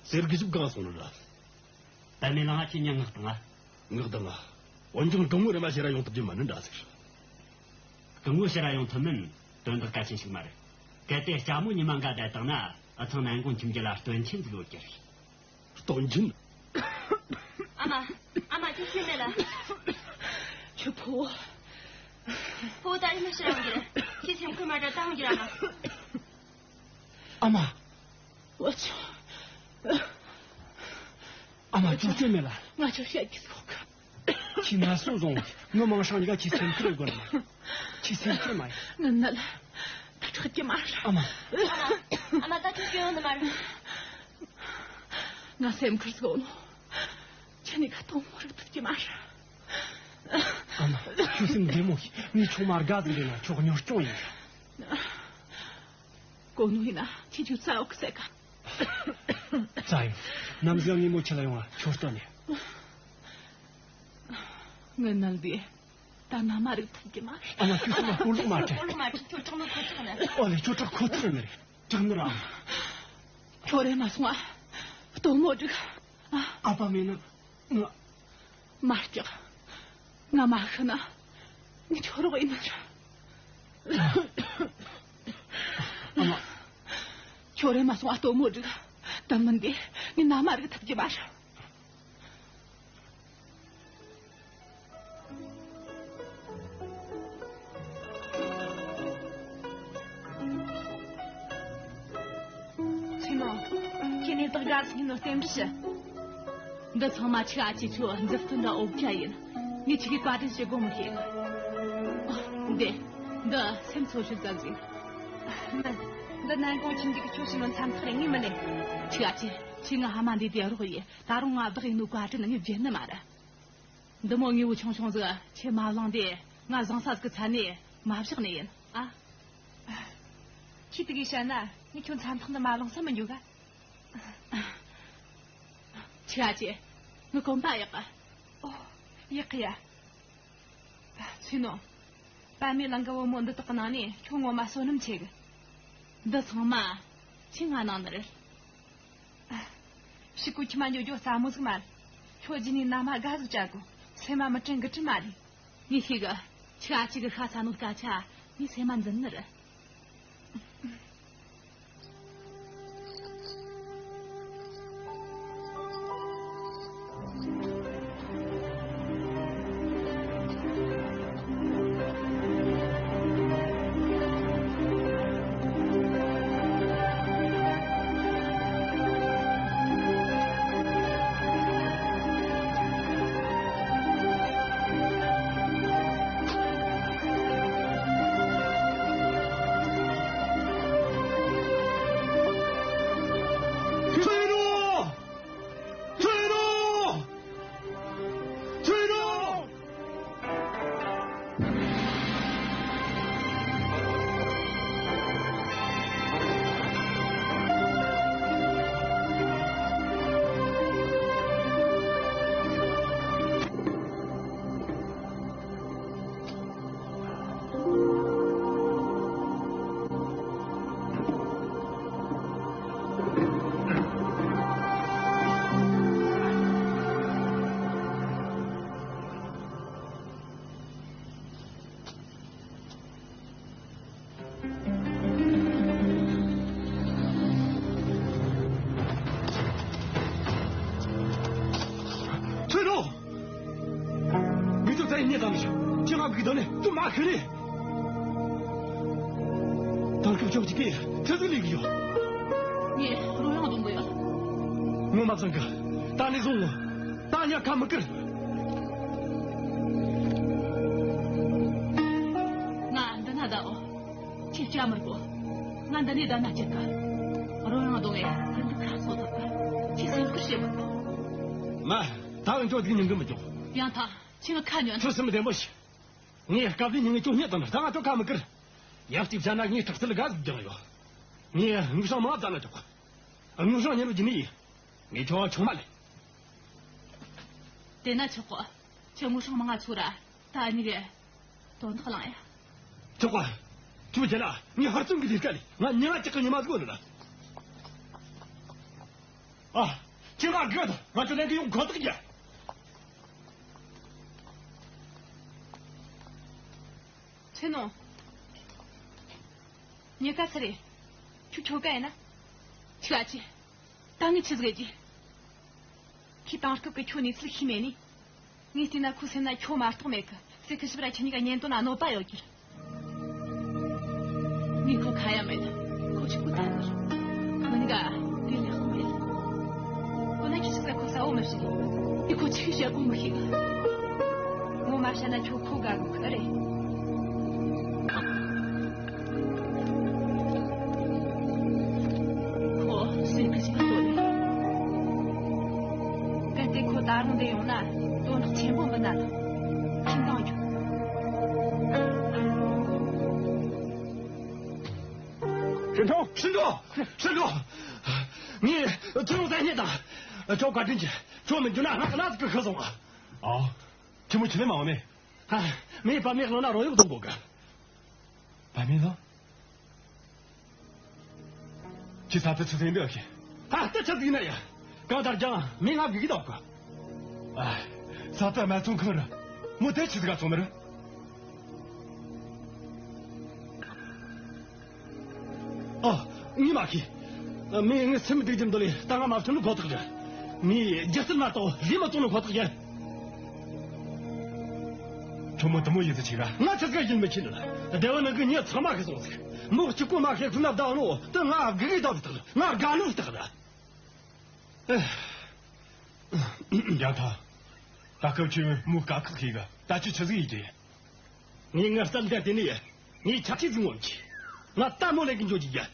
ཟེར་གི་ཞིག་གང་སོང་ནི་ར། པད་མའི་གླིང་ང་ཁྱེད་གཉིས་མངགས་བཏང་ང་། མངགས་བཏང་ང་། འོན་ཀྱང་སྐུ་ངོ་རེམ་མ་ཕྱིར་ར་ཡོང་ཐུབ་རྒྱུ་མིན་ནི་འདྲ་ཟིག། སྐུ་ངོ་ཕྱིར་ར་ཡོང་ཐུབ་མིན་དོན་དག་གལ་ཆེན་ཞིག་མ་རེད། གལ་ཏེ་ལྕམ་མོ་ཉི་མ་འགའ་བསྡད་བཏང་ན། འུ་ཚང་ནན་ཀོང་ཁྱིམ་རྒྱུད་ལ་སྟོན་ཆེན་ཟིག་ཡོད་རྒྱུ་རེད། སྟོན་ཆེན། ཨ་མ། ཨ་མ། ཁྱོད་ཤེས་མེད་ལ། ཁྱོད་ཕུ་བོ། ཕུ་བོ་ད་རེམ་མ་ཕྱིར་ར་འོང་རྒྱུ་རེད། ཁྱེད་སེམས་ཁུར་མ་དྲག་ད་འོང་རྒྱུ་རེད་ཨ་མ། ཨ་མ། འུ་ཆོ། ཨ་མ། ཁྱོད་ཤེས་མེད་ལ། ང་ཁྱོད་བཤད་རྒྱུ་ཟིག་ཡོད་གི། ཁྱོས་ངན་སོང་བཟུང་། ངི་མིང་སྲིང་གཉིས་ཀ་ཁྱོས་སེམས་ཁུར་དགོས་ནི་མ་རེད། ཁྱོས་སེམས་ཁུར་མ་ཡེད། ངི་ནད་ད་དྲག་གི་མ་རེད། ཨ་མ། ཨ་མ། ཨ་མ། ད་ཁྱོད་སྐྱོན་ཡོང་ནི་མ་རེད། ང་སེམས་ཁུར་ཟིག་ཡོད་ནོ། ཁྱེད་གཉིས་ཀ་དོན་མོ་རིག་ཐུབ་ཀྱི་མ་རེད། ཨ་མ། ཁྱོད་སེམས་བདེ་མོ་བྱོས། ངས་ཆུང་མ་དགའ་ཟིག་འདྲེན་ན་ཁྱོད་གཉོར་སྐྱོང་ཡེད། གོ་ནོ་ཡིན་ན་ཁྱེད་ཆོ་རྩ་ཡོད་གི་ཟེར་ག་རྩ་ཡོད། ནམ་ཟིག་ངས་མོ་ཁྲིད་ལ་ཡོང་ང་ཁྱོད་སྟོན་ནས། ངི་ནད་འདི་ད་ན་མ་རིག་ཐུབ་ཀྱི་མ་རེད། ཨ་མ། ཁྱོད་སེམས་ལ་སྤོ་ལོག་མ་དྲན། སྤོ་ལོག་མ་དྲན། ཁྱོད་དྲག་ནོ་ཁོ་ཐག་ནི། ཨོ་ལེ། ཁྱོད་དྲག་ཁོ་ཐག་ནི་རེད། དྲག་ནི་ར། ཨ་མ། ཁྱོད་རེམ་མ་སོང་ང་། སྟོན་མོ་སྒྲིག་ཨ། ཨ་ཕ་མེད་ན་ང་། མ་སྐྲག་ང་མ་ཤི་ན་ངས་ཁྱོད་རོགས་ཡེད་ནི་རེད། ཨ་མ། ཁྱོད་རེམ་མ་སོང་ང་། སྟོན་མོ་སྒྲིག་དེ་མིན་དེ་ངས་ན་མ་རིག་ཐུབ་ཀྱི་མ་རེད། ཚེ་ནོ། ཁྱེད་གནས་བདག་དགའ་ཟིག་ཡིན་ནོ་རྟེན་འབྲེལ་ཞུ། འདི་ཚང་མ་ཁྱོས་ཨ་ཅེ་ཆོའི་མཛུབ་སྟོན་ར་འོ་བརྒྱལ་ཡིན། ངས་ཁྱེད་ཀྱི་བཀའ་དྲིན་ཞུ་དགོས་མི་ཤེས། འདི། འདི་སེམས་འཚོ་ཞིབ་ཙམ་ཟིག་མིན། འདི་ནན་གུང་ཁྱིམ་རྒྱུད་ཀྱི་ཁྱོད་བྱིན་ནོ་མཚམས་ཐག་རེད། ངས་མི་ལེན། ཁྱོས་ཨ་ཅེ། ཁྱོས་ངི་ཕ་མ་འདི་དེ་རོགས་ཡེད། ད་རུང་ང་བདག་ཡིན་ནོ་བཀའ་དྲིན་ངས་བརྗེད་ནི་མ་རེད། འདི་མོ་དངོས་པོ་ཆུང་ཆུང་ཟིག་ཁྱོས་མ་བླངས་དེ། ང་བཟང་ས་ཟིག་གི་ཚད་ནས་མ་བཞག་ནི་ཡིན་ཨ། ཁྱོས་དེ་གི་བཤད་ན་ངས་ཁྱོད་མཚམས་ཐོག་ནས་མ་བླངས་ས་མི་འགྱོ་ག་ཁྱོས་ཨ་ཅེ། ངི་གོམ་པ་གཡུག་ག་ཨོ། གཡུག་གི་ཡ། ཚེ་ནོ། པདྨའི་གླིང་གི་བུ་མོ་འདི་དག་གི་ནང་ནས་ཁྱོད་ངོ་མ་བསོད་ནམས་ཆེ་གི་འདི་ཚང་མ་ཁྱོས་ང་གནང་ནི་རེད། ཕྱུག་པོའི་ཁྱིམ་མ་འགྱོ་རྒྱུ་སླ་མོ་ཟིག་མ་རེད། ཁྱོད་རྗེས་ནས་མནའ་མ་དགའ་ཟིག་བྱ་དགོས། སེམས་མ་མི་དྲན་གི་དྲན་མ་རེད། ངས་ཤེས་གི། ཁྱོས་ཨ་ཅེ་གིས་ཤ་ཚ་ནོ་སྐད་ཆ་ངས་སེམས་མ་འཛིན་ནི་རེད། ཚེ་རོ། ཚེ་རོ། ཚེ་རོ། ཚེ་རོ། ངས་ཁྱོད་རྩ་ཡི་ཉེ་དང་ནི། ཁྱོད་ང་གི་དོན་ནི་དུ་མ་ཁི་རེ། དེང་སྐབས་ཁྱོད་ཀྱིས་ཆི་ཟིག་ལས་གི་ཡོད། ངས་རོ་ཡང་གཏོང་གི་ཡོད། ངོ་མ་བཟང་གི། ད་ནས་བཟུང་ད་ཉ་ཁ་མི་ཀིར། ང་འདི་ན་བསྡད་འོ། ཁྱོས་སྐྲག་མི་དགོས། ང་འདི་ནས་བསྡད་ན་འགྲིག་གི། རོ་ཡང་གཏོང་ངས་ཡིན་འདི་ཁ་གསོ་ཐུབ་གི། ཁྱོས་སེམས་ཁུར་བྱེད་མི་དགོས། མ། ད་འུ་ཅོ་འདི་ཉིན་གི་མི་འཇོག་ཡང་ཐང་། ཁྱོས་ངའི་ཁ་ཉོན། ཁྱོད་སེམས་བདེ་མོ་བྱོས། ངས་སྐབས་དེ་ཉིན་ངས་ཁྱོད་རྙེད་དང་ནི། ད་ང་ཁྱོད་ཁ་མི་ཀིར། ཡབ་གཅིག་བྱས་ན་ངས་དྲག་རྩལ་དགའ་ཟིག་སྦྱངས་ཡོད། ངས་དངུལ་སྲང་མང་བཙལ་ན་ཆོག་དངུལ་སྲང་ཉེ་རུ་རྒྱུ་ནི་ཡིན། ངས་ཁྱོད་ཆུང་མ་ལེན། དེ་ན་ཆོག་གོ། ཁྱོད་དངུལ་སྲང་མང་ང་ཚུར་ར། ད་ཨ་ནི་གི་དོན་དག་གླེང་ཡ། ཆོག་གོ། ཁྱོད་རྒྱལ་ལ་ངས་ཧར་བརྩོན་གི་ལས་ཀ་ལས། ང་མྱི་ང་ཅག་གི་ཉི་མ་ཟིག་ཡོད་ནི་ལ། ཨ། ཁྱོད་ང་དགོས་དང་། ང་ཁྱོད་ལེན་གི་ཡོང་ཁོ་ཐག་ཡ། ཚེ་ནོ། ཉེ་ཀ་ཚེ་རེད། ཁྱོད་ཁྱོ་ག་ཡིན་ན། ཁྱོས་ཨ་ཅེ། ད་ངས་ཆི་ཟིག་ཡེད་རྒྱུ། ཁོས་དེང་སྐབས་ཀྱི་ཁྱོད་གནས་ཚུལ་ཤེས་མེད་ནི། ངས་བལྟས་ན་ཁོའི་སེམས་ན་ཁྱོད་མ་གཏོགས་མེད་གི། ཚེ་ཁི་ཞིབ་ར་ཁྱེད་གཉིས་ཀ་གཉེན་དོན་ན་གནོད་པ་ཡོད་རྒྱུ་རེད། ངས་ཁོ་ཁ་ཡ་མེད། ཁོ་ཆི་ཁོ་ཐ་ནི་རེད། ཁོ་གཉིས་ཀ་དེ་ལས་ཁོ་མེད། ཁོ་ན་ཁྱོད་ཆི་ཟིག་ཁོ་གསལ་བོ་མི་ཤེས། ངས་ཁོ་ཆི་ཤེས་གོ་མི་ཤེས་གི། བཤད་ན་ཁྱོད་ཁོ་དགའ་གི་རེད། ཁོ་སེམས་ཁུར་ཞིག་གཏོང་ནས། གལ་ཏེ་ཁོ་ད་རུང་འདིར་ཡོང་ན་དོན་དག་ཆེན་པོ་འབུལ་ན་ཁྱིམ་དང་རྒྱུ། ཧྲིན་ཀྲོང་། ཧྲིན་ཀྲོང་། ཧྲིན་ཀྲོང་། ངས་ཚུར་ཡོང་ས་རྙེད་དང་། ཁྱོད་བཀའ་དྲིན་ཆེ། ཁྱོད་མི་འཇོན་ན་ང་གནས་ཚུལ་གི་ཤི་སོང་ཨ། ཨོ། ཁྱོད་མོ་ཆི་ལས་མ་འོང་ནི། ཨ། མོས་པདྨའི་གླིང་ན་རོ་གཡོག་གཏོང་གོ་གི། པདྨའི་གླིང་། ཁྱོས་ས་ཏི་ཆི་ཟིག་འདི་ཨེ་ཤེས། ཨ། ད་ཆི་ཟིག་ན་ཡ། གང་ལྟར་ཀྱང་མོས་ང་སྒུག་གི་འདུག་གི། ཨ། ས་ཏི་རྨ་ཚོང་ཁང་ར། མོ་དེ་ཆི་ཟིག་ག་སོང་ནི་རེད། ཨ། ངས་མ་ཤེས། མོས་ངའི་སེམས་སྡུག་རྒྱུ་འདི་ལས་ད་ང་མ་བྱུང་ནི་ཁོ་ཐག་རེད། མོས་སྒྱུ་རྩལ་མ་གཏོགས་ལས་མི་གཏོང་ནི་ཁོ་ཐག་རེད། ཁྱོད་མོ་དེ་མོ་ཡིད་ཆེས་ག། ང་ཆི་ཟིག་ཡིད་མི་ཆེས་ནི། སྡེ་བ་ནང་གི་མྱི་ཚང་མ་ཤི་སོང་ཟིག། མོ་གཅིག་པོ་མ་ཤི་ཟིན་ན་བདག་ནོ་དེ་ང་སྒུག་གི་བསྡད་པའི་རྟགས་རེད། ང་དགའ་ནོའི་རྟགས་རེད། ཡང་ཐང་། ད་སྐབས་ཁྱོས་མོ་དཀའ་ཁག་ཤེས་གི། ད་ཁྱོས་ཆི་ཟིག་ཡེད་རྒྱུ་ཡིན། ངས་ངའི་རྩལ་འདི་བལྟས་ནས་ངས་ཆ་ཆེ་ཟིག་ངོམ་གྱིས། ང་ལྟད་མོ་ལེན་གི་འགྱོ་རྒྱུ་ཡིན།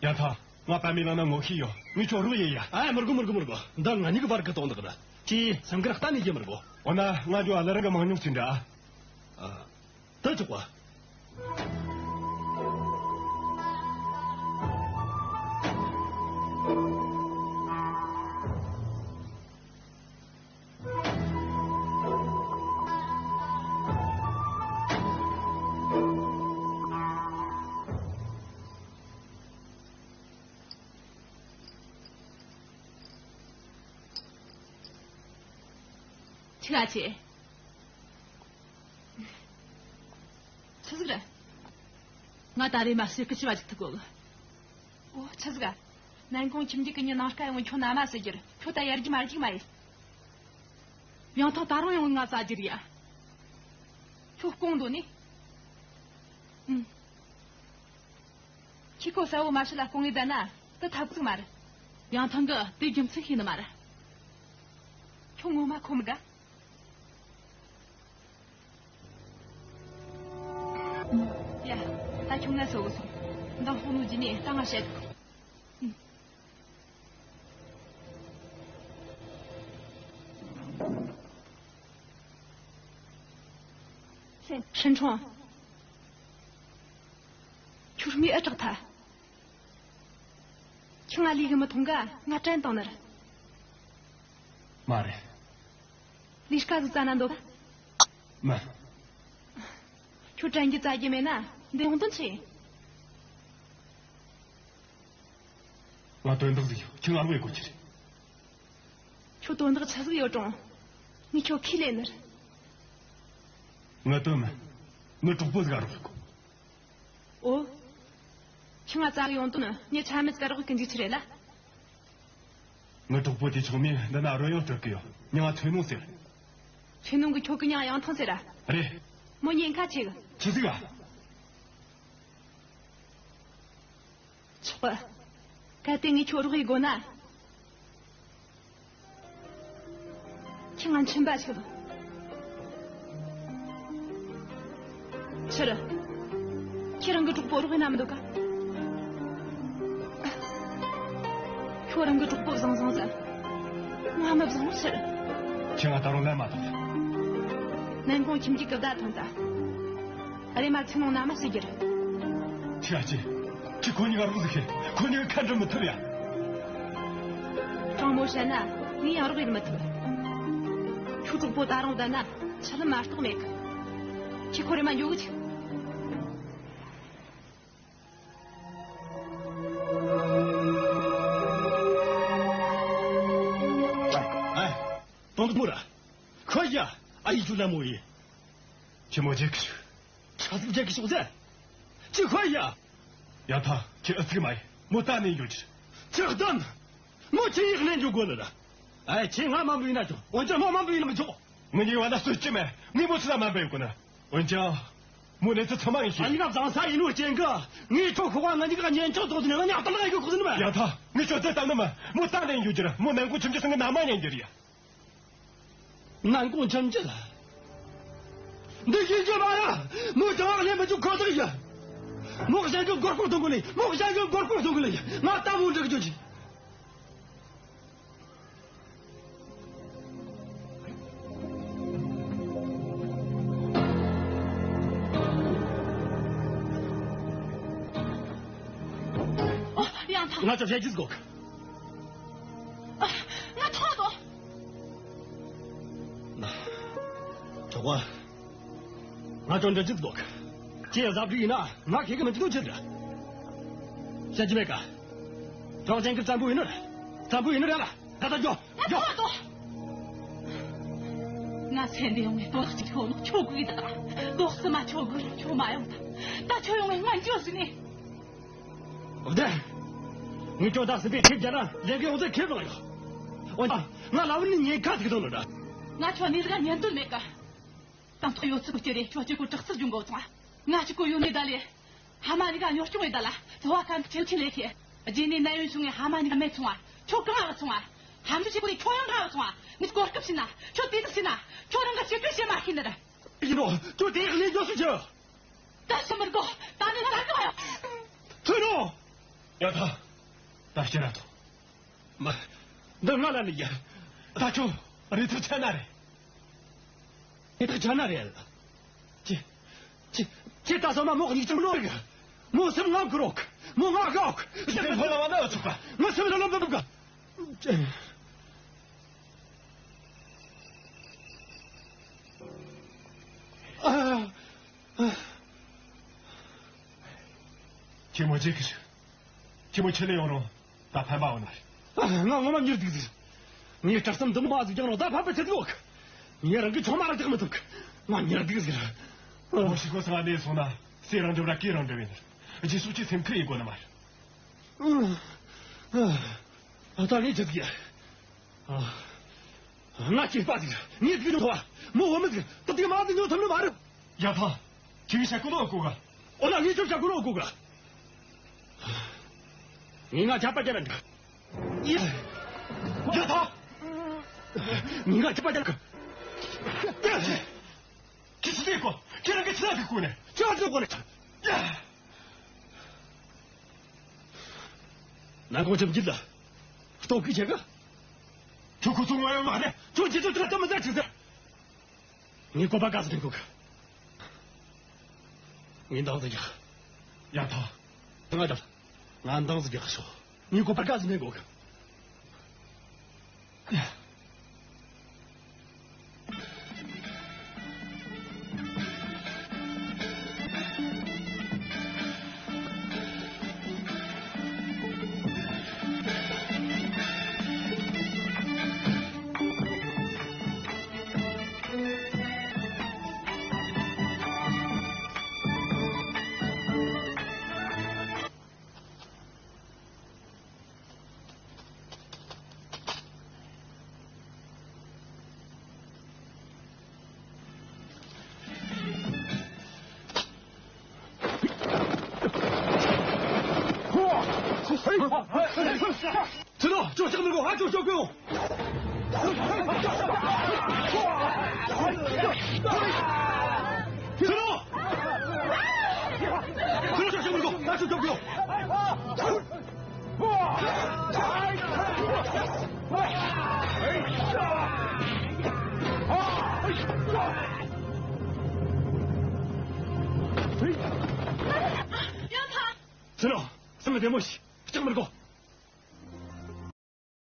ཡང་ཐང་། ང་པདྨའི་གླིང་ན་ངོ་ཤེས་ཡོད། ངས་ཁྱོད་རོགས་ཡེད་ཡ། ཨ། མི་དགོས་མི་དགོས་མི་དགོས། འདི་ང་གཉིས་ཀྱི་བར་གི་དོན་དག་རེད། ཁྱོས་སེམས་ཁུར་གཏན་ནས་བྱེད་མི་དགོས། འོ་ན་ང་འགྱོ་བ་ལ་རང་གི་མང་ཉུང་ཅིག་འདྲ། ཨ། ད་ཆོག་པ། ཁྱི་ལ་ཆེ། ཆི་ཟིག་རེད། ང་ད་རེས་མ་ཟེར་གི་ཆི་བ་ཅིག་ཐུག་གོ་གི། ཨོ། ཆི་ཟིག་ག། ནན་ཀོང་ཁྱིམ་རྒྱུད་གི་མྱི་ནང་དཀའ་ཡོང་། ཁྱོད་ན་མ་ཟེར་རྒྱུ་རེད། ཁྱོད་ད་ཡར་རྒྱུ་མར་རྒྱུ་མ་ཡིན། ཡང་ཐང་ད་རུང་ཡང་ང་ཟ་རྒྱུ་རེད་ཡ། ཁྱོད་སྐོང་འདོད་ནི། ཨུམ། ཁྱི་ཁོ་ས་བོ་མ་ཤི་ལ་སྐོང་ངེ་བསྡད་ན་དེ་ཐབས་ཅིག་མ་རེད། ཡང་ཐང་གི་དེ་རྒྱུ་མཚན་ཤེས་ནི་མ་རེད། ཁྱོད་ངོ་མ་ཁོམ་ག། ཡ། ད་ཁྱོད་ངལ་གསོ་གི་སོང་། མདང་ཕོ་ནོ་རྗེས་ནས་ད་ང་བཤད་གི། ཧྲིན་ཁྲོང་། ཁྱོད་རྨས་ཨེ་དྲག་ཐལ། ཁྱོས་ང་ལས་གི་མི་མཐོང་ག། ང་དྲན་བཏང་ནི་རེད། མ་རེད། ལས་ཀ་ཟིག་བཙལ་ན་འདོད་ག། མིན། ཁྱོད་དྲན་རྒྱུ་བཙལ་རྒྱུ་མེད་ན་འདི་ཡོང་དོན་ཆི་ཡིན། ང་དོན་དག་ཟིག་ཡོད། ཁྱོས་ང་རོགས་ཡེད་དགོས་རྒྱུ་རེད། ཁྱོད་དོན་དག་ཆི་ཟིག་ཡོད་རུང་ངས་ཁྱོད་ཁས་ལེན་ནི་རེད། ངའི་དོན་མིན། ངའི་གྲོགས་པོ་ཟིག་ག་རོགས་ཡེད་དགོས། ཨོ། ཁྱོས་ང་བཙལ་གི་ཡོང་དོན་མྱི་ཆ་མེད་ཟིག་ག་རོགས་ཡེད་གི་འཇུག་རྒྱུ་རེད་ལ། ངའི་གྲོགས་པོ་དེ་ཆུང་མས་འདི་ན་རོལ་དབྱངས་སྤྲོད་གི་ཡོད། མྱིང་ང་ཚོས་ནོ་ཟེར། ཚོས་ནོ་གི་ཁྱོ་གི་མྱིང་ཡང་ཐང་ཟེར་ར། རེད། མོ་ཉེན་ཁ་ཆེ་གི། ཆི་ཟིག་ག། ཆོག་གི། གལ་ཏེ་ངས་ཁྱོ་རོགས་ཡེད་དགོས་ན། ཁྱོས་ང་མཆིན་པ་ཞིག་ལ། ཕྱིར། ཁྱོས་རང་གི་གྲོགས་པོ་རོགས་ཡེད་ན་མི་འདོད་ག། ཁྱོད་རང་གི་གྲོགས་པོ་བཟང་བཟང་ཟེར། ང་མི་བཟང་ཕྱིར། ཁྱོས་ང་ད་རུང་ལན་མ་ཐོངས། ནན་གོང་ཁྱིམ་རྒྱུད་གི་བརྡ་ཐོན་ད། རེམ་མ་ཚིག་ནང་ན་མ་ཟེར་རྒྱུ་རེད། ཁྱོས་ཨ་ཅེ། ཁྱོས་ཁོ་གཉིས་ཀ་རོགས་ཟིག་ཤེས། ཁོ་གཉིས་ཀ་ཁ་འབྲལ་མི་ཐུབ་ཡ། དྲང་མོ་བཤད་ན་ངས་ཡང་རོགས་ཡེད་མི་ཐུབ། ཁྱོའི་གྲོགས་པོ་ད་རུང་བསྡད་ན་ཆི་ལ་མ་གཏོགས་མེད་གི། ཁྱོས་ཁོ་རེམ་མ་འགྱོ་གི་ཆུག། ཨེ། དོན་དག་མོ་ར། ཁོ་ཡ། ཨ་ཡེ་ཁྱོད་ལ་མོ་ཡེ། ཁྱོས་མོ་བརྗེད་གི་ཆུག། ཆི་ཟིག་བརྗེད་གི་ཆུག་ཟེར། ཁྱོས་ཁོ་ཡ། ཡང་ཐང་ཁྱོས་ཨུ་ཚུགས་མ་ཡེ། མོ་ད་ནས་འགྱོ་རྒྱུ་རེད། ཁྱོས་སྡོད། མོ་ཁྱོས་ཡིག་ལན་འཇོག་དགོས་ནི་ར། ཨེ། ཁྱོས་ང་དམའ་འབེབས་ཡེད་ན་ཆོག། འོན་ཀྱང་མོ་དམའ་འབེབས་ཡེད་ན་མི་ཆོག། ངེད་གཉིས་བར་ན་རྩོད་རྒྱུ་མེད། ངས་མོ་ཆི་ལ་དམའ་འབེབས་ཡེད་དགོས་ན། འོན་ཀྱང་། མོ་གནས་ཚུལ་ཚང་མ་ངས་ཤེས། ཨ་ཡེ་ན་བཟང་ས་ཡིན་ནོ་རྐྱེན་གིས་ངས་ཁྱོད་ཤོག་ག་ང་གཉིས་ཀ་གཉེན་ཆག་རྫོགས་ཟིན་ན་ང་ཉག་གཏམ་ལ་ཡེ་གི་ཁུག་ཟིན་མ། ཡང་ཐང་། ངས་ཁྱོད་རྫུན་གཏམ་ནི་མིན། མོ་ད་ནས་འགྱོ་རྒྱུ་རེད། མོ་ནན་གོང་ཁྱིམ་རྒྱུད་ཚང་གི་མནའ་མ་ཉན་རྒྱུ་རེད། ནན་གོང་ཁྱིམ་རྒྱུད། འདི་ཤེས་རྒྱུ་མ་རེད། མོ་ཅང་ལས་མི་འཇུག་ཁོ་ཐག་ཡིན། མོ་གཞན་གྱི་མགོ་སྐོར་གཏོང་གི་ལས། མོ་གཞན་གྱི་མགོ་སྐོར་གཏོང་གི་ལས། ང་ལྟ་བུ་འགྲིག་རྒྱུ་ཅི། ཨ། ཡང་ཐང་། ང་ཚོ་བཤད་རྒྱུ་ཟིག་དགོས། ཨ། ང་ཐོག་དོ། ན། གྲོགས་པོ། ང་ཚོ་འདྲི་རྒྱུ་ཟིག་དགོས། ཁྱེད་གཟབ་རྒྱུ་ཡིན་ན་ང་ཁྱེད་ཀྱི་མི་ཚེ་ཐུག་ཆེད་དུ། བཤད་རྒྱུ་མེད་ཀ། གྲོགས་ཅན་གྱི་བཙན་པོ་ཡིན་ནོ། བཙན་པོ་ཡིན་ནོ་རེད་ལ། ད་ལྟ་འགྱོ། ང་འགྱོ། ཐོག་དོ། ང་ཚེ་འདི་ཡོང་ངས་དོགས་གཅིག་ཁྱོད་ནོ་ཁྱོད་དགོས་ད། དོགས་སི་མ་ཁྱོད་དགོས་ཁྱོད་མ་ཡོང་ད། ད་ཁྱོད་ཡོང་ངས་ང་འགྱོ་ཟིན་ནས། འོ་དེ། ངས་ཁྱོད་ད་སྲིད་པའི་ཁེབས་རྒྱ་ན་ལས་ཀའི་འོ་ཚེ་ཁེབས་ལངས་ཡོད། འོ་ན་ང་ལ་བུད་ནས་ཉེན་ཁ་ཐུག་དོན་ལ་འདྲ། ང་ཁྱོད་ནི་ཟིག་ག་ཉན་དོན་མེད་ཀ། དང་ཐོག་ཡོད་ཚུལ་གྱི་རེ་ཁྱོད་གཅིག་གོ་དྲག་རྩལ་སྦྱོང་གོ་ཚང་། ང་གཅིག་གོ་ཡོད་ནི་ད་ལས། ཕ་མ་གཉིས་ཀ་གཉོར་སྐྱོང་ཡེད་ད་ལ། འཚོ་བ་ཁམས་ཁྲེལ་ཆེ་ལས་ཁེ། རྗེས་ནས་ནད་ཡོད་བྱུང་ངས་ཕ་མ་གཉིས་ཀ་མེད་སོང་བ། ཁྱོད་གང་ང་སོང་བ། ཧམ་འདྲི་བྱེད་གོ་ནི་ཁྱོད་ཡང་གང་ང་སོང་བ། ངས་གོ་སྐབས་བྱིན་ན། ཁྱོད་དེ་དག་བྱིན་ན། ཁྱོད་རང་ག་ཆེ་གི་བྱེད་མ་ཤེས་ནི་རེད། ཡིན་ནོ། ཁྱོད་དེ་ཡག་ལས་ཡོད་སུ་ཆེ། ད་ཤི་མི་དགོ། ད་ནི་ང་ད་ག་ཡོད། ཐུ་ནོ། ཡ་ཐ། ད་ཤི་ར་ཐོ། མ། འདི་ང་ལ་ནི་ཡ། ད་ཁྱོད་རེ་ཐག་ཆད་ན་རེད། རེ་ཐག་ཆད་ན་རེད། ཅི། ཅི། ཅི། ད་སོ་མ་མོ་གཉིས་ཀྱང་ལོ་རིག་མོ་སེམས་ངང་གི་རོགས། མོ་ང་གོག་ཟེར་ཕོ་ལ་བ་ན་ཚུགས་པ། ང་སེམས་ལ་ལོ་འབབ་ག། ཨ། ཨ། ཁྱེད་མོ་ཅི་གི། ཁྱེད་མོ་ཆེ་ལེ་ཡོང་རུང་ད་ཕན་པ་འོ་ན་རེད། ང་ངོ་མ་མྱུར་སྡུག་ཟིག་ངས་སྐྲག་སེམས་འདི་མོ་མ་ཟིག་ཀྱང་རུང་ད་ཕན་པ་ཆེ་ལོག་ངས་རང་གི་ཆུང་མ་ར་རྒྱག་མི་ཐུབ། ང་མྱུར་སྡུག་ཟིག་མོ་ཤི་ཁོ་ཚང་ནས་སོང་ན་སེ་རང་འགྲུབ་ར་ཀེ་རང་འགྲུབ་ཡིན། རྗེས་སུ་ཅི་སེམས་ཁུར་ཡེད་དགོས་ནི་མ་རེད། ད་ངས་ཅི་ཟིག་ཡ། ང་སྐྱེས་པ་ཟིག་ངས་ཟིག་ཉོ་ཐོ་བ། མོ་བུ་མོ་ཟིག་ད་དེ་མ་ཟིག་ཉོ་ཐུབ་ནི་མ་རེད། ཡ་ཐང་། ཁྱེད་ཀྱིས་བྱ་ཀུ་ནོ་གོ་ག་འོ་ན་ངས་ཁྱོད་བྱ་ཀུ་ནོ་གོ་ག་ངས་ང་ཆད་པ་རྒྱབ་ན་འགྲིག་ཡ་ཐང་། ངས་ང་ཆད་པ་རྒྱབ་གི་ཁྱེད་ཆི་ཟིག་གོ་ཁྱེད་རང་གི་ཆི་ཟིག་གོ་ནས་ཁྱེད་ཆི་གོ་ནས་ཡ། ནང་ཁོང་ཁྲིམས་འགྱུར་ལ། ལྟོ་གོས་ཆེ་གི་ཁྱོད་ཁོ་ཚོ་ངོ་ཡོད་མ་རེད། ཁྱོད་ཁྱེད་ཚོ་ཁྲག་ཏུ་མི་ཟ་ཆི་ཟེར། ངས་བཀོད་པ་ག་ཟེར་འགོག་གི་ངས་འདང་ཟེར་ཡ། ཡ་ཐང་། ང་ད་ང་འདང་ཟེར་ཡ་ཤོག་ངས་བཀོད་པ་ག་ཟེར་འགོག་གི་ཚེ་ནོ། ཁྱོད་ཆག་མི་དགོས། ཨ། ཁྱོད་ཆོག་གི་ཡོང་། ཚེ་ནོ། ཚེ་ནོ། ཁྱོད་ཆག་མི་དགོས། ཨ། ཁྱོད་ཆོག་གི་ཡོང་། ཡ་ཐང་། ཚེ་ནོ། སེམས་བདེ་མོ་བྱོས། ཆག་མི་དགོས།